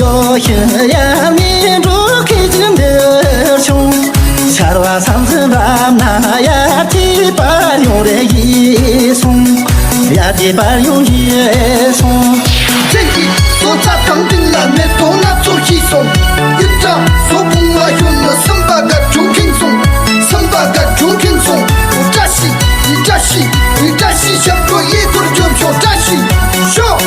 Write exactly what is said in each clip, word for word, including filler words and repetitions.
ཡོད་ཤི་ཡ་ནི་འགྲོ་ཁི་ཅི་འདིར་བྱུང་། ཆར་བ་ས་འཛིན་རབ་ན་ཡར་ཐིག་པར་ཡོང་རེ་ཡིད་སོང་། ཡར་ཐིག་པར་ཡོང་ཡིད་སོང་། ཚེ་གི་སོ་ཚ་དང་སྟེང་ལ་མེ་ཏོག་སྣ་ཚོགས་ཤིག་སོང་། ཡིད་བྲག་སོ་བུང་བ་གཞོན་ནུ་སུམ་པ་དགའ་སྐྱོ་ཁེངས་སོང་། སུམ་པ་དགའ་སྐྱོ་ཁེངས་སོང་། བཀྲ་ཤིས་ཡིད་བཀྲ་ཤིས་ཡིད་བཀྲ་ཤིས་ཞབས་བྲོ་ཡི་སྐོར་བརྗོད་ཤོག་བཀྲ་ཤིས་ཤོག་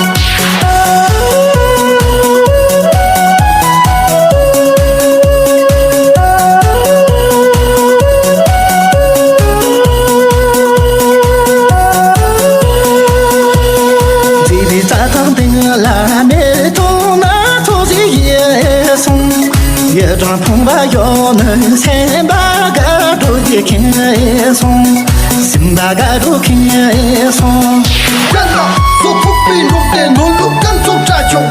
རྩྭ་ཐང་སྟེང་ལ་མེ་ཏོག་སྣ་ཚོགས་ཤིག་ཡལ་སོང་། ཡུལ་གྲོང་ཕོངས་པ་ཡོད་ནི་སེམས་པ་དགའ་སྤྲོ་ཞིག་ཁེངས་སོང་། སེམས་པ་དགའ་སྤྲོ་ཁེངས་སོང་། ཀན་ལྷ་སོ་ཕུག་པའི་འབྲོག་སྡེ་ནོར་ལུག་ཀན་ཚོགས་གྲྭ་ཆུང་།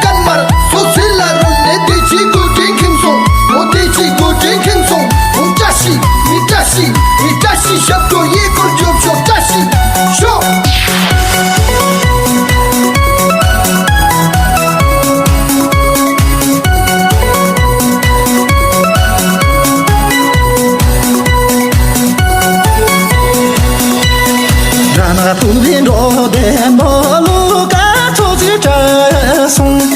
ཀན་དམར་སོ་སེ་ལ་རོལ་ནས་བདེ་སྐྱིད་སྒོ་འདྲེན་ཁེངས་སོང་། འོ་བདེ་སྐྱིད་སྒོ་འདྲེན་ཁེངས་སོང་། འོ་བཀྲ་ཤིས་མི་བཀྲ་ཤིས་མི་བཀྲ་ཤིས་ཞབས་བྲོ་ཡི་སྐོར་བརྗོད་ཤོག་བཀྲ་ཤིས་ཤོག་ར་ནག་ཕུག་པའི་འབྲོག་སྡེ་མོ་ལུག་ཀན་ཚོགས་ཀྱི་གྲྭ་སོང་།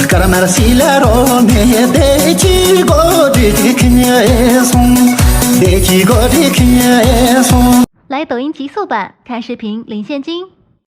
སྐར་མར་སི་ལ་རོ་མེ་བདེ་སྐྱིད་སྒོ་འདྲེན་ཁེངས་སོང་། བདེ་སྐྱིད་སྒོ་འདྲེན་ཁེངས་སོང་། 来抖音极速版，看视频领现金。